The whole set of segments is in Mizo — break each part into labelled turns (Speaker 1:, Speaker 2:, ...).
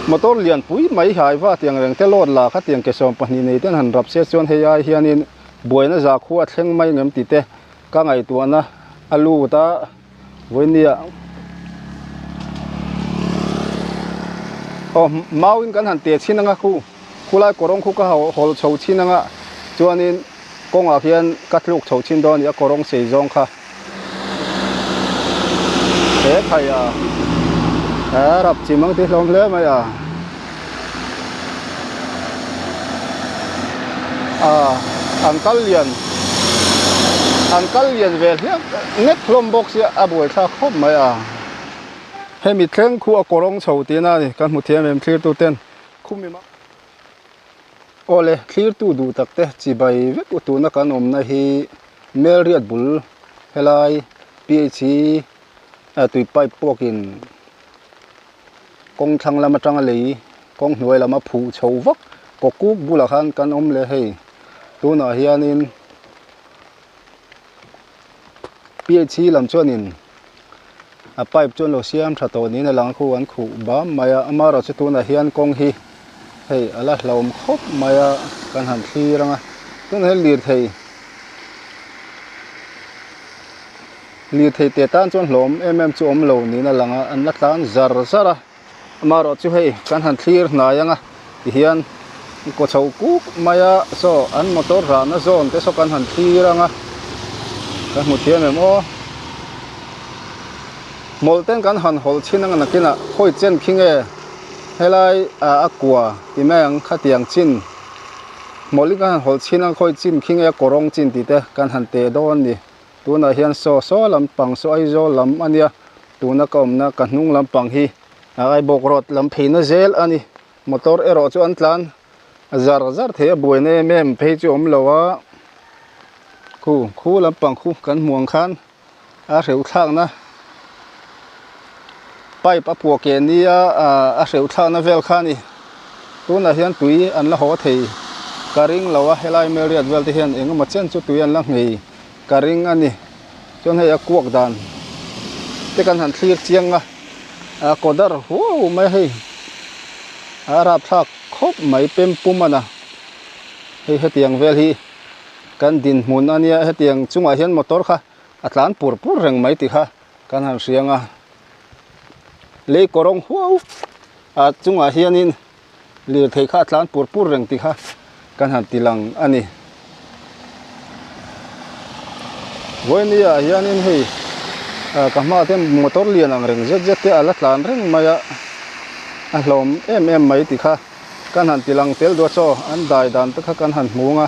Speaker 1: Motor lian pui mai hai va tiang reng te load la kha tiang ke 12 nei ten han rap se chuan hei ai hianin buaina za khu a thleng mai ngem ti te ka ngaihtuahna a lut a vawinia aw mauin kan han te chhin anga khu khulai kawrawng khu ka hawl chho chhin anga chuanin kawngah khian ka tluk chho chhin dawn a ni a kawrawng sei zawng kha he phai a he rap chi mang ti hlawm hle mai a ah an kal lian an kal lian ve hlek nghet hlawm bawk sia a buaithlak khawp mai a hemi thleng khu a kawrawng chho tihna a ni kan hmu thiam em thlir tu ten khumi Awle, thlirtu duh tak te chibai vek u tuna kan awmna hi Melriat bul helai PHC tui pipe puakin kawng thlang lam atanga lei kawng hnuai lama phuh chho vak kawkuk bulah khan kan awm leh hei tunah hianin PHC lam chuanin a pipe chu an lo siam tha tawh niin a lang a khu an khuh bam mai a amaherawhchu tunah hian kawng hi hei a la hlauhawm khawp mai a kan han thlir ang a tunah hian lirthei lirthei te tan chuan hlawm em em chu awm lo niin a lang a an la tlan zar zar a amaherawhchu hei kan han thlir hnai ang a tihian kaw chho kuk mai a saw an motor rahna zawn te saw kan han thlir ang a kan hmu thiam em aw hmawlh ten kan han hawlh chhin ang a nakinah khawi chen khi nge helai ah a kua ti mai ang khatiang chin hmawlh in kan han hawlh chhin ang khawi chin khi nge a kawrawng chin tih te kan han teh dawn a ni. Tunah hian saw saw lampang saw Aizawl lam a nia tuna ka awmna ka hnung lampang hi Aibawk road lam pheina zel a ni motor erawh chu an tlan zar zar thei a buaina em em phei chu a awm lo a khu khu lampang khu kan hmuh ang khan a hreuh thlakna pipe a puah keh nia a hreuh thlakna vel kha a ni tunah hian tui an la haw thei ka ring lo a helai Meriat vel te hian engemaw chen chu tui an la nghei. Ka ring a ni. Chuan hei a kuak dan te kan han thlir chiang a, a kawdar huau mai hei a rapthlak khawp mai pem pum a na. Hei hetiang vel hi kan dinhmun a nia hetiang chungah hian motor kha a tlan pur pur reng mai tih kha kan han hriang a. Lei kawrawng huau a chungah hianin Lirthei kha a tlan pur pur reng tih kha kan han ti lang a ni. Vawinia ah hianin hei ka hmaah te motor lian ang reng zet zet te a la tlan reng mai a, a hlawm em em mai tih kha kan han ti lang tel duah chaw an dai dan te kha kan han hmung a.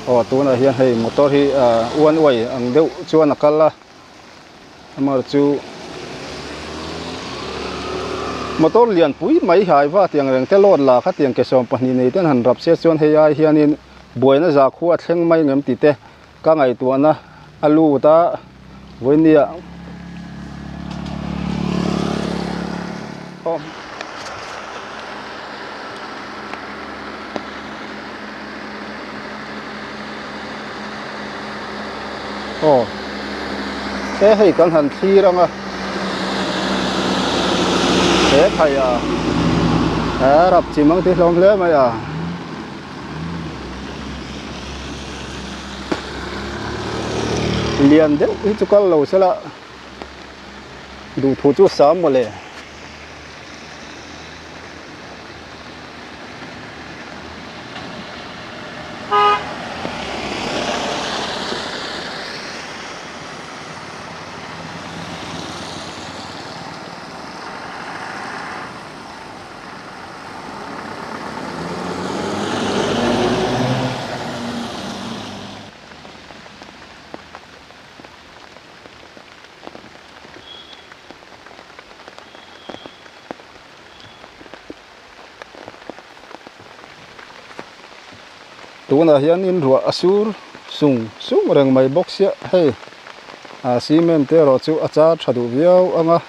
Speaker 1: Aw tunah hian hei motor hi ah one way ang deuh chuan a kal a amaherawh chu motor lian pui mai hai va tiang reng te load la kha tiang ke 12 nei ten han rap se chuan hei ai hianin buaina za khu a thleng mai ngem tih te ka ngaihtuahna a lut a vawinia aw aw he hei kan han thlir ang a he phai a he rap chi mang ti hlawm hle mai a. Lian deuh hi chu kal lo sela duhthu chu sam mawle. Tunah hianin ruah a sur sung sung reng mai bawk sia hei ah cement te erawh chu a char tha duh viau ang a.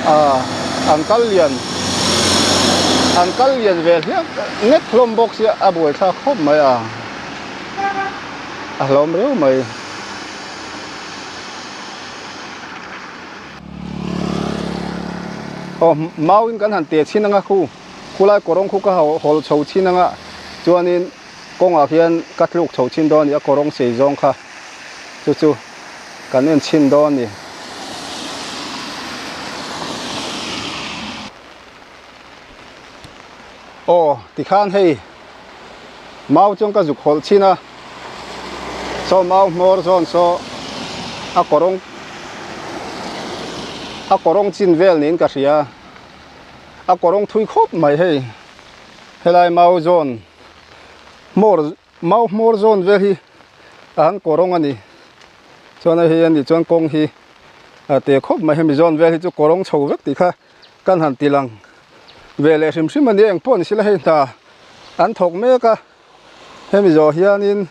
Speaker 1: Aaa an kal lian an kal lian ve hliak nghet hlawm bawk sia a buaithlak khawp mai a a hlawm riau mai. Aw mau in kan han teh chhin anga khu khulai kawrawng khu ka hawl chho chhin anga chuanin kawngah khian ka tluk chho chhin dawn a ni a kawrawng sei zawng kha chu chu kan en chhin dawn a ni. Aw tikhan hei mau chuan ka zuk hawlh chhin a saw mau hmawr zawn saw a kawrawng a kawrawng chin vel niin ka hria a kawrawng thui khawp mai hei helai mau zawn hmawr mau hmawr zawn vel hi a han kawrawng a ni chuan hei a nih chuan kawng hi a te khawp mai hemi zawn vel hi chu kawrawng chho vek tih kha. Kan han ti lang ve leh hrim hrim a nia engpawh ni sila hei hna an thawk mek a hemi zawh hianin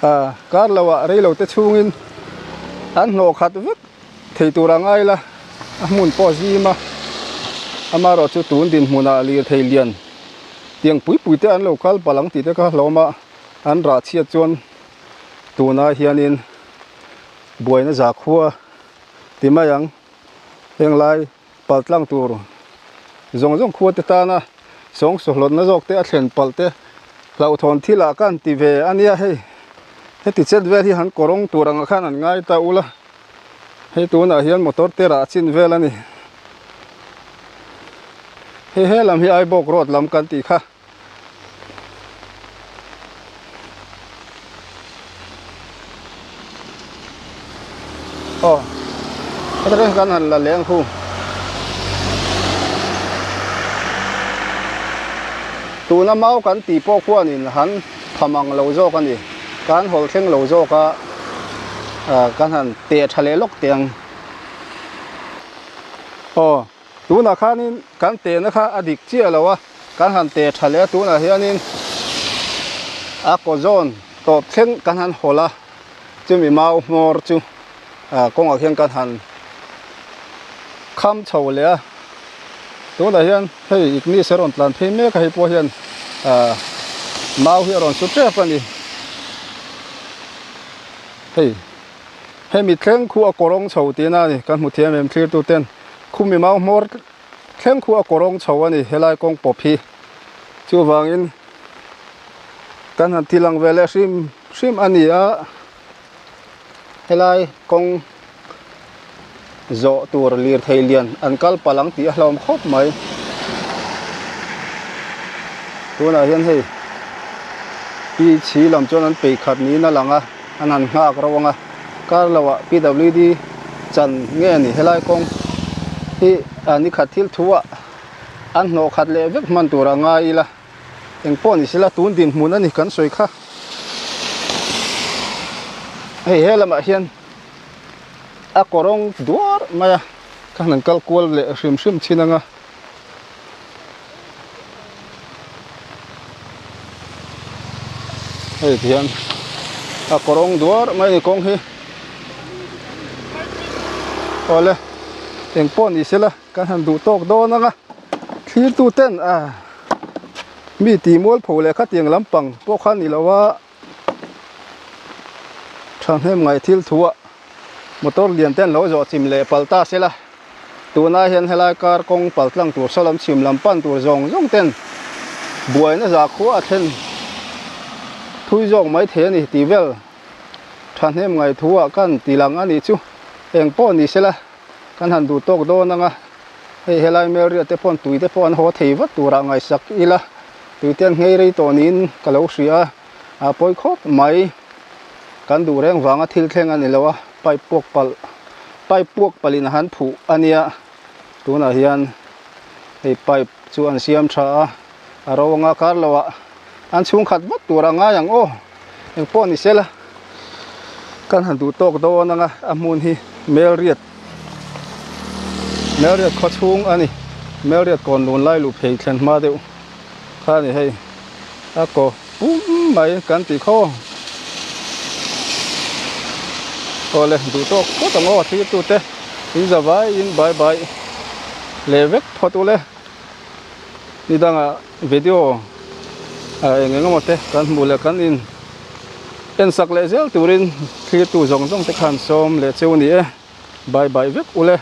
Speaker 1: ah kar lo ah reilo te chhungin an hnawh khat vek thei tur a ngai la a hmun pawh a zim a amaherawh chu tun dinhmunah lirthei lian tiang pui pui te an lo kal palh ang tih te kha hlawm a an rah chhiat chuan tunah hianin buaina zakhua ti mai ang. Heng lai pal tlang tur zawng zawng khua te tana sawng sawhlawtna zawk te a thlen palh te hlauhthawn thil ah khan ti ve a nia hei heti chet vel hi han kawrawng tur ang ah khan an ngai ta ula hei tunah hian motor te rah chin vel a ni hei he lam hi Aibawk road lam kan tih kha. Aw heta kan han la leng khu tuna mau kan tih pawh khuanin han tham ang lo zawk a ni kan hawl thleng lo zawk a ah kan han teh tha leh lawk teh ang aw. Tunah khanin kan tehna kha a dik chiah lo a, kan han teh tha leh a, tunah hianin a kaw zawn tawp thleng kan han hawlh a, chumi mau hmawr chu ah kawngah khian kan han kham chho leh a, tunah hian hei ignis a rawn tlan phei mek a, hei pawh hian ah mau hi a rawn su tep a ni hei. Hemi thleng khu a kawrawng chho tihna a ni, kan hmu thiam em thlir tu ten khumi mau hmawr thleng khu a kawrawng chho a ni helai kawng pawp hi chuvangin kan han ti lang ve leh hrim hrim a ni a helai kawng zawh tur lirthei lian an kal palh ang tih a hlauhawm khawp mai tunah hian hei pi chhi lam chuan an peih khat niin a lang a an han nghak reuh ang a kar lo ah pwd chan nge a ni helai kawng hi a ni khat thil thu ah an hnawh khat leh vek hman tur a ngai ila engpawh ni sela tun dinhmun a ni kan sawi kha hei he lamah hian. A kawrawng duar mai a ka han kal kual leh hrim hrim thin ang a. Hei ti hian a kawrawng duar mai a ni kawng hi. Awle eng pawh ni sela kan han duh tawk dawn ang a thlir tu ten a mi tih mualpho leh khatiang lampang pawh kha ni lo a. Thahnem ngaih thil thu ah motor lian te an lo zawh chim leh pal ta sela tunah hian helai car kawng pal tlang tur saw lam chhim lam pan tur zawng zawng ten buaina zah khua a thlen thui zawk mai thei a ni tih vel thahnem ngaih thu ah kan ti lang a nih chu eng pawh ni sela kan han duh tawk dawn ang a hei helai melriat te pawh tui te pawh an haw thei vat turah ngaihsak ila. Tui te an nghei rei tawh niin ka lo hria a, a pawi khawp mai. Kan duh reng vanga thil thleng a ni lo a, pipe puak palh pipe puak palhin a han phuh a nia. Tunah hian hei pipe chu an siam tha a, a ro anga kar lo ah an chhung khat vat tur a ngai ang aw. Engpawh ni sela kan han duh tawk dawn anga a hmun hi Melriat Melriat khaw chhung a ni. Melriat kawn lun lai luh phei thlen hma deuh kha a ni hei a kaw pum mai kan tih khaw awle duh tawk phawt ang aw thlir tute in za vai in bye bye. leh vek phawt ule ni dangah video eng eng emaw te kan hmuh leh kan in en sak leh zel turin thlir tu zawng zawng te khan sawm leh cheu a ni e bye bye vek ule.